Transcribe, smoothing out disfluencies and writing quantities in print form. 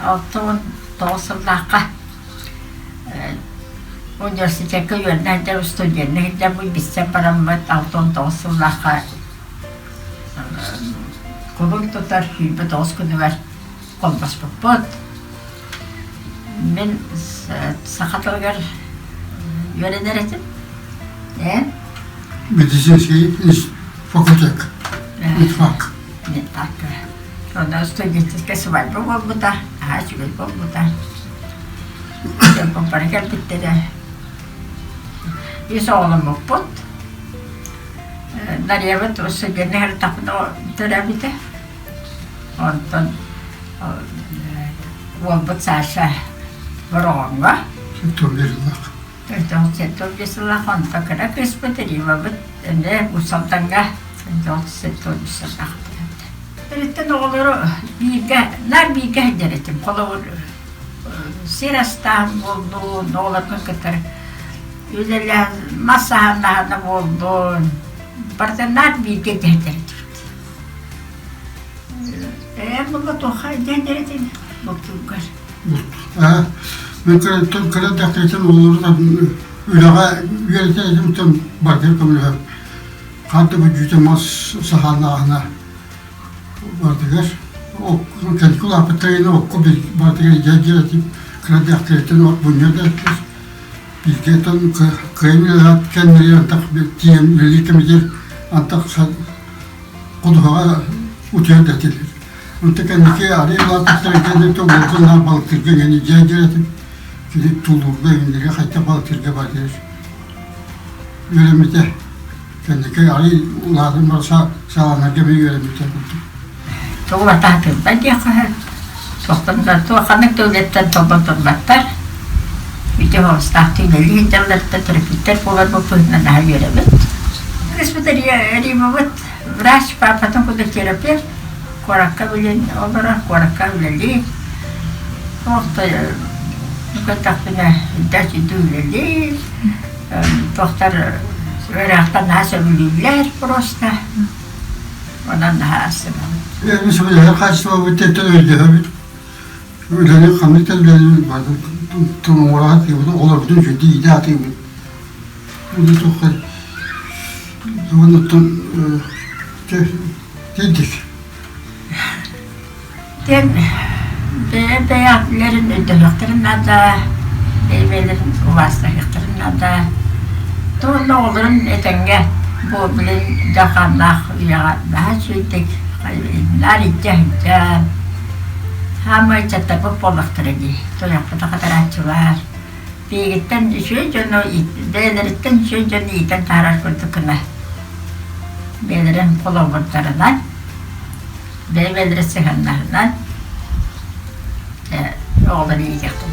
69 сыллаахха университекка үөрэнэ сылдьар студенныы сылдьаммыт билсэн бараммыт 69 сыллаахха кулун тутар 29 күнүгэр холбоспуппут. Мин саха тылыгар үөрэнэр этим. Эн? Медицинский факультет. Медфак. Медфак. Онно студенческай свадьба буолбута, аһаа үчүгэй буолбута. Дьоммун бары кэлбиттэрэ. Үс оҕоломмуппут. Нарьябыт студенныы сырыттахпына төрөөбүтэ. Онтон уолбут Саша Бороҕоҥҥо Сыллаах. 475 сыллаах онто кыра кыыспыт Римабыт эмиэ Уус Алдаҥҥа 475 сыллаах төрөөбүтэ. Төрүттэн оҕолору бииргэ, наар бииргэ сылдьар этим. Холобур, сир астаан буоллун, оҕолоргун кытары үлэлээн, мас аһанаһана буоллун, барыта наар бииргэ сылдьар этибит. Ээ, була туохха илдьэн этин бултуургар? Мен кыра дэхтэртэн оҕолору үлэҕэ үөрэтэр этим бардыр көмөлөһөр. Ханта бүддьүтэ мас саһааннааһына бардыгар кэнники улааппыттарына окко бардыгар илдьэн этим кыра дэхтэртэн от мунньар да бииргэ кыайан үлэлээх кэннэри антах тиийэн үлэлиир кэмигэр антах ходуһаҕа утуйар да этилэр. Онто кэнники арыы улааппыттара кэнниттэн уолгун наар балыктыырга иҥэн дьиэ дьиэтин кини тулуурга иҥнэгэ хайта балыктыырга барар үөрэммитэ. Кэнники арыы улаатан барса сааланарга эмиэ үөрэммитэ курдук. Тугу атаатырбат диэххэ сөп. Туохтан да туох ханнык да үлэттэн толлон турбаттар. Үтүө оҕустаахтык үлэлии сылдьалларыттан төрөппүттэр буоларбыт быһыытынан наһаа үөрэбит. Кыыспыт Римабыт Врач паапатын курдук терапевт, куоракка билин олорор, куоракка үлэлиир. Туох да көрдөхпүнэ үрдээх үрдүк үлэлиир. Туохтар ыараахтан наһаа сөбүлүүллэр просто. Онон наһаа астынабыт. Эми сөбүлэһэр хаачыстыбабыт тэн өйдөһөбүт. Үлэни ханнык да үлэни оҥоро сатыыбыт, оҕолорбутун үчүгэйдик иитэ сатыыбыт. Диэн бэйэ бэйэлэрин өйдөһүөхтэрин наада, бэйэ-бэйэлэрин убаастаһыахтарын наада. Туонна оҕолорун этэҥҥэ бу билин дьалхааннаах үйэҕэ наһаа үчүгэйдик наар илдьэ сылдьан хаамай ыччаттарбыт буоллахтара дии, туйахпыта хатарааччылар. Биһигиттэн үчүгэй дьону бэйэлэриттэн үчүгэй дьону иитэн таһаарар курдук гына бэйэлэрин холобурдарынан, бэйэ-бэйэлэрин сыһыаннаһынан оҕолору иитиэхтэрин.